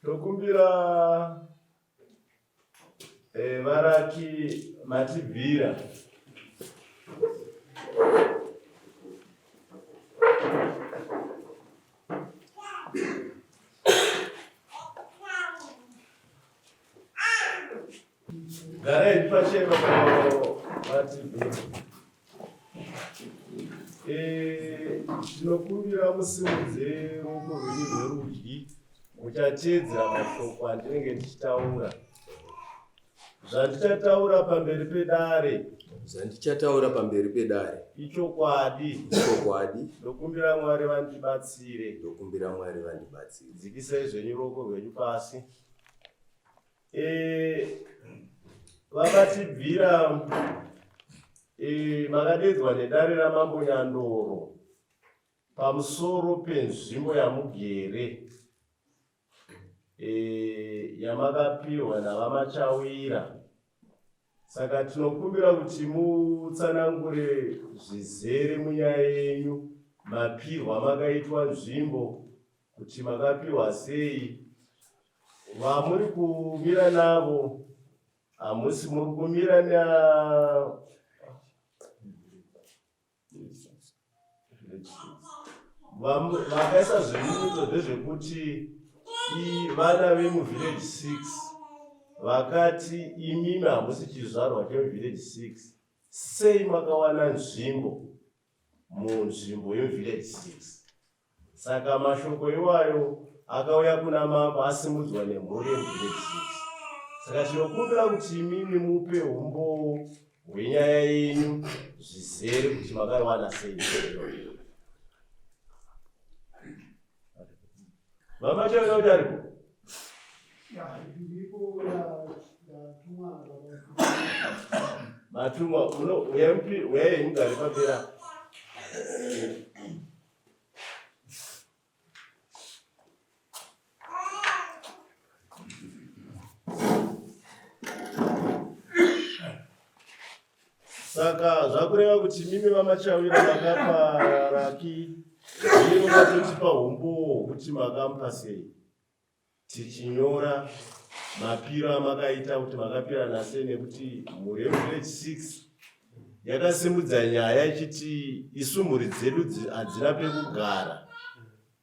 Tokumbira eh, varaki matibvira. Garai pachena matibvira. Eh, tinokumbira musimudze ruoko rwenyu rwerudyi muchateedzera mashoko andinenge ndichitaura. Zvandichataura pamberi pedare. Zvandichataura pamberi pedare. Ichokwadi. Ichokwadi. Ndokumbira Mwari vandibatsire. Ndokumbira Mwari vandibatsire. Dzikisai zvenyu ruoko rwenyu pasi. Eh, vakatibvira eh, makadedzwa nedare ramambo Nyandoro pamusoro penzvimbo yamugere eh, yamakapihwa navaMachawira. Saka tinokumbira kuti mutsanangure zvizere munyaya yenyu mapihwa makaitwa nzvimbo kuti makapiwa sei vamuri kumira navo hamusi muri kumira na vakaisa zvimuto ndezvekuti vana vemuvillage 6 vakati imimi hamusi chizvarwa chemuvillage 6 sei makawana nzvimbo munzvimbo yemuvillage 6 Saka mashoko iwayo akauya kuna mambo asimudzwa nemhuri yemuvillage 6. Saka tinokumbira kuti imimi mupe umbowo hwenyaya yenyu zvizere kuti makaiwana sei. Mama chaona kuti aripo? Matumwa uno uyai mugare pamberi apa. Saka zvakureva kuti mimi vaMachawira makapa Raki imi mungatotipa humbowo hwekuti makamupa sei tichinyora mapiro amakaita kuti makapirana sei nekuti mhuri yemuvillage 6 yakasimudza nyaya ichiti isu mhuri dzedu hadzina pekugara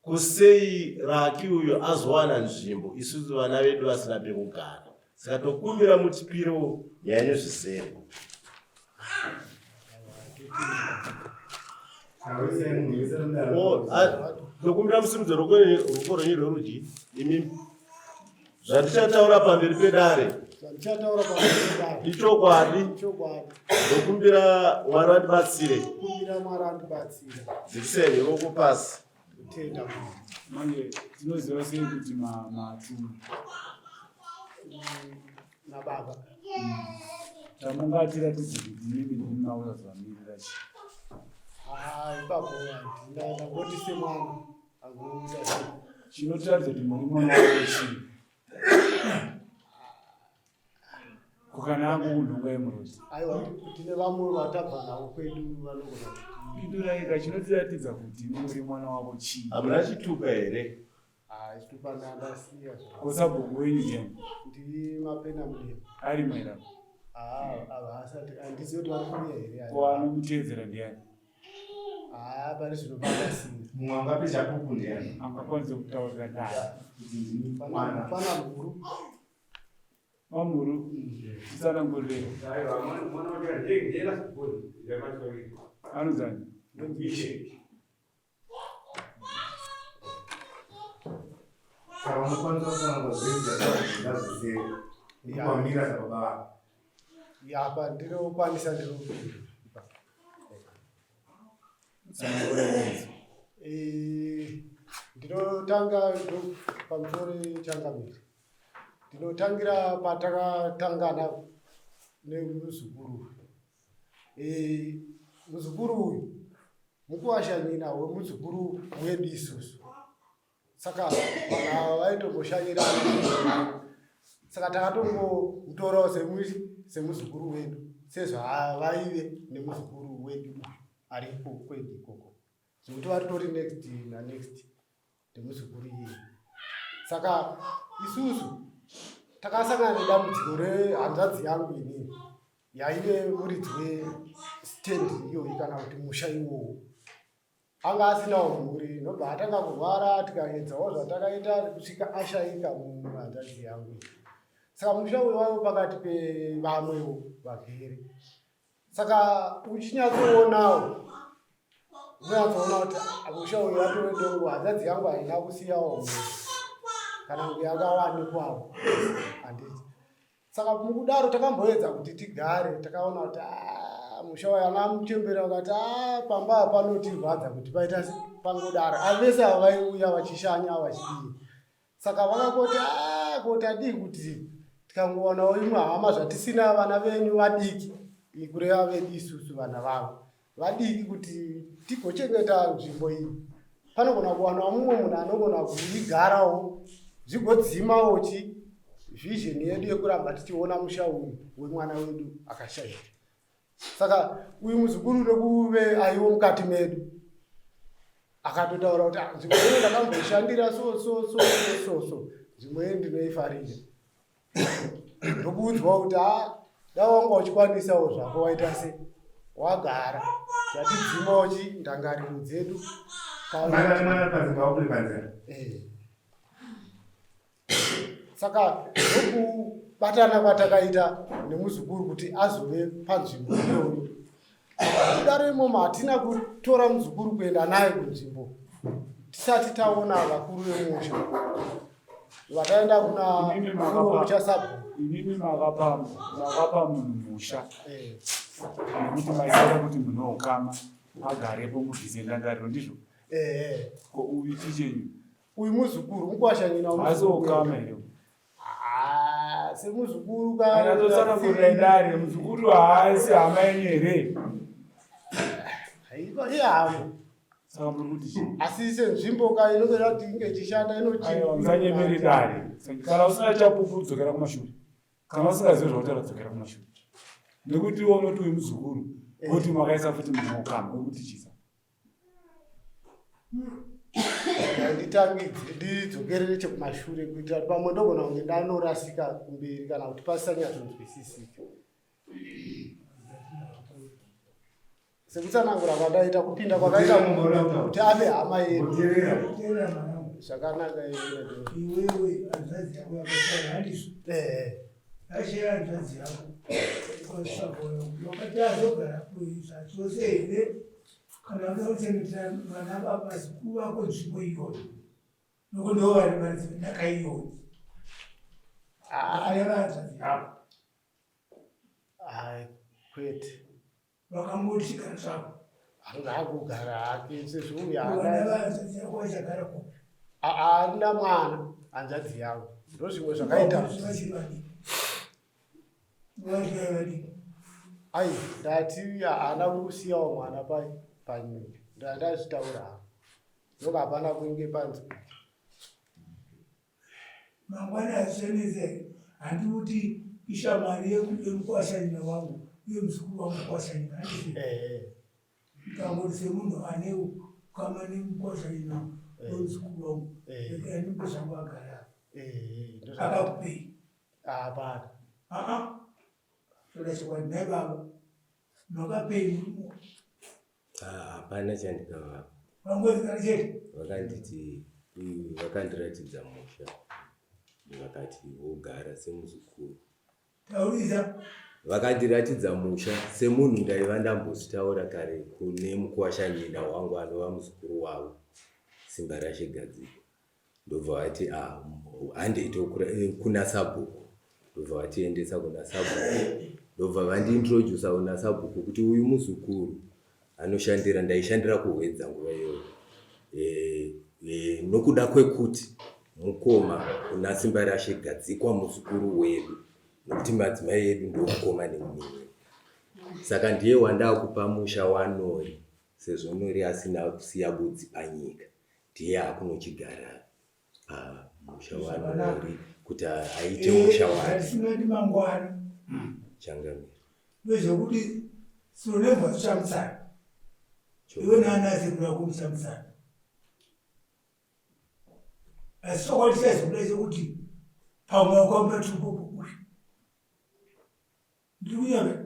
kusei Raki uyu azowana nzvimbo isu vana vedu vasina pekugara saka tokumbira mutipirewo nyaya yenyu zvisere. Oh, tokumbira musimudze ruoko rwenyu rwerudyi imimi Zvandichataura pamberi pedare ichokwadi. Ndokumbira Mwari vandibatsire. Dzikisai ruoko pasi. Manje tinoziva sei kuti matumwa nababa chamungatiratidze kuti imimi ndimi makuzazovamirira chii? Ipapo handina, ndangoti semwana. Chinotiratidza kuti muri mwana wavo chii? Kukana angu kunhonga yemuroti. Aiwa, tine vamwe vatabva navo kwedu vanogona. Pindurai ka chinotiratidza kuti muri mwana wavo chii? Hamuna chitupa here? Ah, chitupa ndandasiya. Ko sabhuku wenyu ndiani? Ndi Mapena Mudema. Ari maira. Ah, ava asati handizivi kuti vari kuuya here. Ko anomuteedzera ndiani? Ah, pari zvino pakasina. Mumwe angape chapupu ndiani? Angakwanisa kutaurira naye. Pana pana mhuru. Mamhuru, titsanangurire. Aiwa, mwana wake ndiye ndiye last born. Yamachawira. Anonzani? Ishe. Saka unokwanisa kutsanangura zvese zvandazviseri. Ndikuwamira sababa vako. Apa ndinokwanisa ndino. Eh, ndinotanga pamusoro changamire ndinotangira patakatangana nemuzukuru eh, muzukuru uyu mukuwasha nyina wemuzukuru wedu isusu saka vanhu ava vaitomboshanyirana saka takatongomutorawo semuzukuru wedu sezvavaive nemuzukuru wedu uyu ariko kwedu ikoko zvekuti varitori next nanext nemuzukuru iye. Saka isusu takasangana nedambudziko rehanzvadzi yangu inini yaive muridzi westand iyoyi kana kuti musha iwowo. Anga asinawo mhuri nobva atanga kurwara tikaedzawo zvatakaita kusvika ashaika muhanzvadzi yangu iyi. Saka musha uyu waive pakati pevamwewo vagere. Saka uchinyatsoonawo unonyatsoona kuti musha uyu watove dongo, hanzvadzi yangu haina kusiyawo mhuri kana kunge yakawanikwawo handiti. Saka mukudaro takamboedza kuti tigare, takaona kuti ah, musha uyu ana muchembere vakati ah, pamba apa panotirwadza kuti paita pangodaro. Avese ava vaiuya vachishanya vachidii. Saka vakangoti ah, ko tadii kuti tikangowanawo imwe hama zvatisina vana venyu vadiki, kureva vedu isusu vana vavo vadiki, kuti tigochengeta nzvimbo iyi. Panogona kuwanawo mumwe munhu anogona kuigarawo zvigodzimawo chi vision yedu yekuramba tichiona musha uyu wemwana wedu akashaika. Saka uyu muzukuru nekuve aiwo mukati medu akatotaura kuti ah, nzvimbo iyo ndakamboshandira so so so so so nzvimbo iyo ndinoifarira. Ndokuudzwa kuti ah, dai wanga uchikwanisawo zvako waita se wagara zvatidzimawo chi ndangariro dzedu. Eh. Saka ndokubatana kwatakaita nemuzukuru kuti azove panzvimbo iyoyo. Kudaro imomo hatina kutora muzukuru kuenda naye kunzvimbo tisati taona vakuru vemusha vataenda kuna musha sabhuku. Imimi makapa munhu musha eh. nekuti maisada kuti munhu wokama agarepo mubvise ndangariro, ndizvo? Eh. Ko uyu chichenyu? Uyu muzukuru mukwasha nyina. Haasi wokama here? Ah, semuzukuru ka. Dare muzukuru haasi hama yenyu here? Haiba ihama. Saka muri kuti chii? Asi senzvimbo ka inotoda kuti inge ichishanda inochi. Musanyemere dare. Kana usina chapupu dzokera kumashure. Kana usingazivi zvautaura dzokera kumashure. Nekuti iwe unoti uyu muzukuru, woti makaisa futi munhu wokama, wekuti chisa. Nditangidze ndidzokere nechekumashure kuitira kuti pamwe ndogona kunge ndanorasika kumberi kana kuti pasisanyatsonzwisisika. Sekutsanangura kwandaita kupinda kwakaita kuti ave hama yedu. Zvakanaka iwewe hanzvadzi yako yakashaya handizvo? Eh. Ashaya hanzvadzi yako ukasagona wakati azogara zvachose here kana uda kuchengetera vana vazukuru vako nzvimbo iyoyo nokuti ndo vari varidzi venhaka iyoyo ayava hanzvadzi yako. Hai, kwete. Vakangoti kana zvavo. Anga akugara hake sezvo uyu Vana vahanzvadzi yako vachagara kupi? Haana mwana hanzvadzi yangu. Ndozvimwe zvakaita. Vachiri vadiki. Vachiri vadiki. Ai, ndati haana kusiyawo mwana pai panyika. Ndandazvitaura hangu. Ndoka hapana kunge panzi. Mangwana hazvichanetsa handi kuti ishamwari yemukwashanyina wangu uye muzukuru wangu mukwashanyina handiti? Ndikangoti semunhu ane ukama nemukwashanyina wemuzukuru wangu regai ndipe zvangu agara apa. Akakupei? Hapana. Aa, toda chokwadi nhai baba, makapei murume? Hapana chandikavapa. Vangozikana chete. Vakanditi vakandiratidza musha vakati wogara semuzukuru. Taurisa. Vakandiratidza musha semunhu ndaiva ndambozvitaura kare kune mukuwashanyina wangu anova muzukuru wavo Simbarashe Gadziko. Ndobva vati ah, handei kuna sabhuku. Ndobva vatiendesa kuna sabhuku. Ndobva vandiintrodusa kuna sabhuku kuti uyu muzukuru anoshandira, ndaishandira kuHwedza nguva iyoyo. Nokuda kwekuti mukoma kuna Simbarashe Gadzikwa muzukuru wedu nokuti madzimai edu ndomukoma nemunin'ina. Saka ndiye wandakupa musha waNori sezvo Nori asina kusiya budzi panyika. Ndiye akunochigara pamusha waNori kuti aite musha wake. Zvatisingadi mangwana. Changamire. Ndezvekuti sinonembwa zvichamutsana. Iwe naana sekuru ako muchamutsana. Asi chokwadi chazobuda chekuti pamwe wakamupa tupopo uyu. Ndiri kunyama.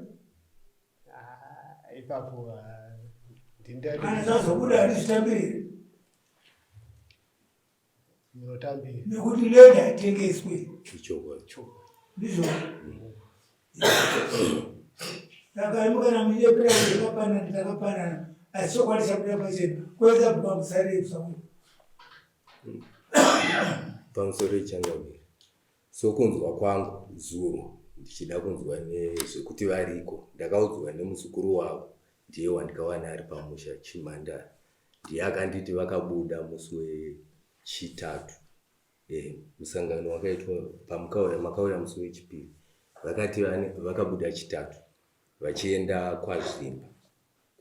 Ah, ipapo ah, ndindati Kana zvazobuda handizvitambire. Munotambira. Nekuti land haitengeswe. Ichokwadi. Ndizvo. Saka imi kana munyepera kuti takapanana takapanana asi chokwadi chabuda pachena kweza bhuka musarepsa uyu. Pamusoro ichangamire. Sokunzwa kwangu zuro ndichida kunzwa nezvekuti variko ndakaudzwa nemuzukuru wavo ndiye wandikawana ari pamusha Chimhandara ndiye akanditi vakabuda musi wechitatu eh, musangano wakaitwa pamukauya makauya musi wechipiri vakati vakabuda chitatu vachienda kwazvimba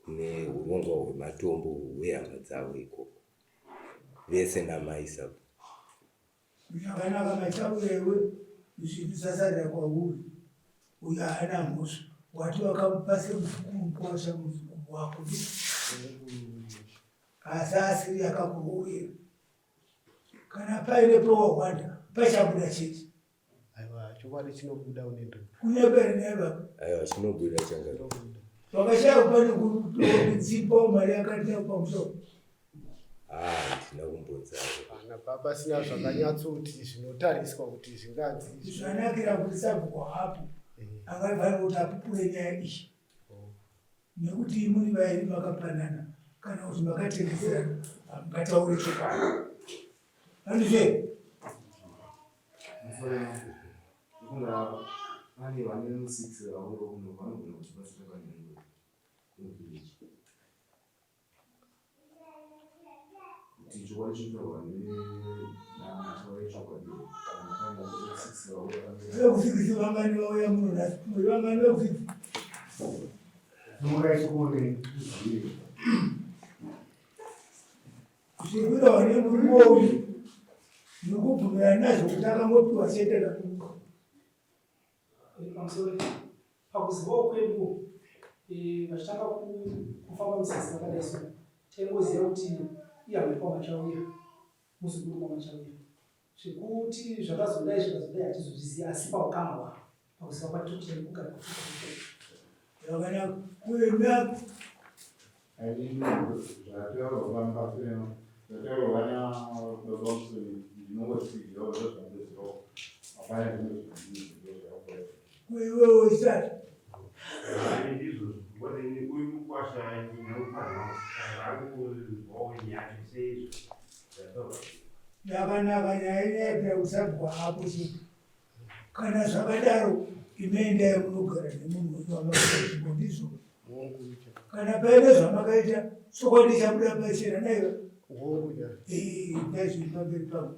kune urongwa hwematombo hwehama dzavo ikoko vese namai sabo Zvakanaka machaurewe zvinhu zvasarira kwauri uyo haana mhosva wati wakamupa semuzukuru mukwasha muzukuru wako asi asiri akakuroyera kana paine pawahwanda pachabuda chete Aiwa, chokwadi chinobuda une nduku. Kunyeberi neva. Aiwa, chinobuda changa. Wakashaya kupane kudzipa mari yakati pamusoro. Ah, ndina kumbonzaro. Kana pasina zvakanyatsoti zvinotariswa kuti zvinganzi. Zvanakira kuti sabhuku hapo. Eh. Angafanira kuti apupure nyaya iyi. Oh. Nekuti muri vairi makapanana kana kuti makatengeserana hamungataure chokwadi. Handizve? Pane vane musix vauro kuno vanogona kutibatsira panhengo kuvillage kuti chokwadi chinotaurwa nenataura chokwadi kana pane six vauro vekusikisi vangani vauya muno nhasi muri vangani vekusikisi Murai tione tizive. Zvekuitawo nemurume uyu nokubvumirana nazvo kuti akangopiwa chete na Pamusoro pakuzivawo kwedu eh, vachitanga kufamba musasi vakadai so taingoziva kuti ihama yekwamachauya muzukuru kwamachauya zvekuti zvakazodai zvikazodai hatizozviziva asi paukama hwavo pakuziva kwatiri kuti kugara zvakanaka kuenda Zvataurwa nababa Musoni ndinongotsigirawo ndozvandozivawo hapana zvimwe zvandinoziva zvakakura. Kuiwewo isati. Ndizvo uyu mukwasha neupanhu ari kunzwawo nyaya seizvo zvataurwa. Yakanaka nyaya inayapera kusabwa hapo chete. Kana zvakadaro inoendai munogara nemunhu wenyu wamakaita ndizvo. Kana paine zvamakaita chokwadi chabuda pachena naiva. Eh, ndazviri pamberi pangu.